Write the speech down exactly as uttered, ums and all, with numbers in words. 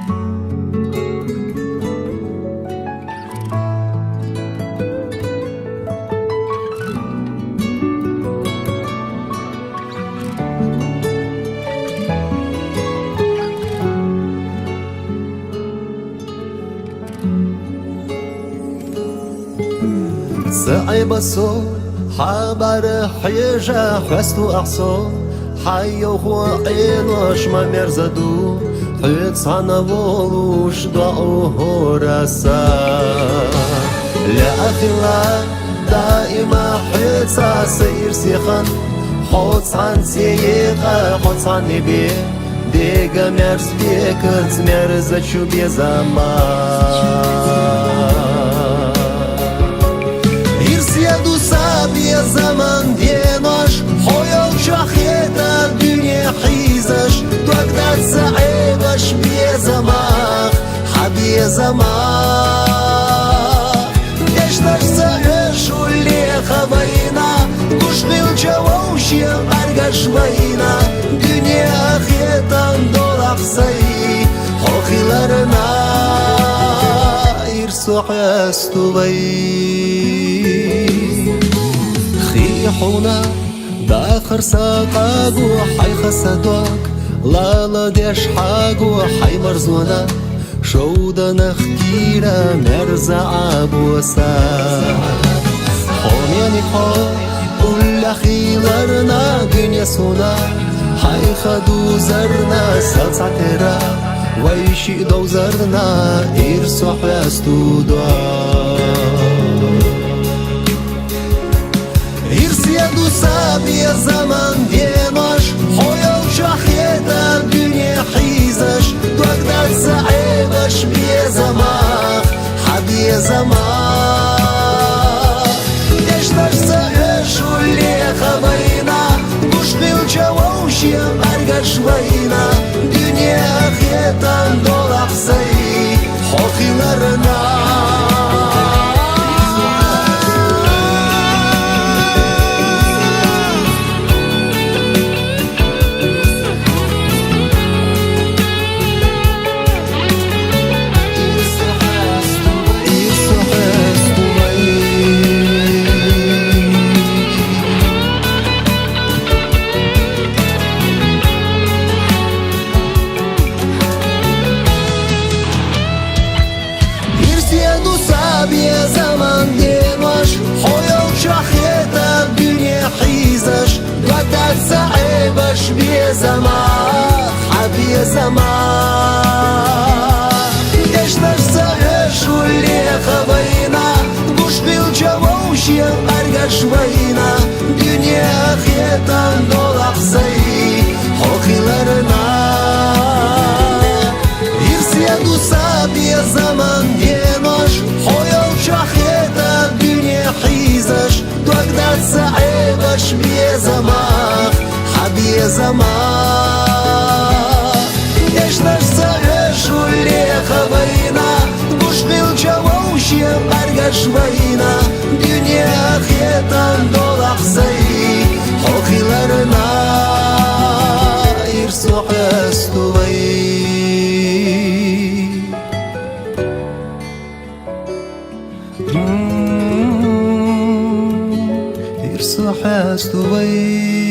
Ца Ӏеба со, хьа бӀара хьежа хьоасту ахь со, хьай йовхо Ӏенош ма мерза ду, хьоьца цхьана волуш доӀа хӀора са. Лаьа хила даима хьоьца са ирсе хан, хьо цхьаьна цӀе екъа, хьо цхьаьна бе, дега мерза бекац мерзачу безама. Ирсе ду са безаман денош, хьо йолчохь хета дуьне хьийзаш, дог дац ца Ӏебаш безамах, хьан безамах. Дешнаш ца оьшуш леха вайна, гуш хилча вовшен бӀаьргаш вайна, дуьне а хетам долахь сай, хьо хиларна, ирсо хьоасту вай. Хи хьуна дахар са къагу хьайха са дог, лала деш хьагу хьай марзона, шовданах кийра мерза Ӏабоса. Хьо мени хьо, уллехь хиларна дуьне суна, хьайха дузарна сан цхьатера, вай шиъ довзарна ирсо хьоасту дог. Ирсе ду са безаман денош, хьо йолчохь хета дуьне хьийзаш, дог дац ца Ӏебаш безамах, хьан безамах. Дешнаш ца оьшуш леха вайна, гуш хилча вовшен бӀаьргаш вайна, дуьне а хетам долахь сай, хьо хиларна. Ирсе ду са безаман денош, хьо йолчохь хета дуьне хьийзаш, дог дац ца Ӏебаш безамах, хьан безамах. Дешнаш ца оьшуш леха вайна, гуш хилча вовшен бӀаьргаш вайна, дуьне а хетам долахь сай, хьо хиларна. Ирсе ду са безаман денош, хьо йолчохь хета дуьне хьийзаш, дог дац ца Ӏебаш безамах, хьан безамах. Дешнаш ца оьшуш леха вайна, гуш хилча вовшен бӀаьргаш вайна, дуьне а хетам долахь сай, хьо хиларна, ирсо хьоасту вай. Ирсо хьоасту вай.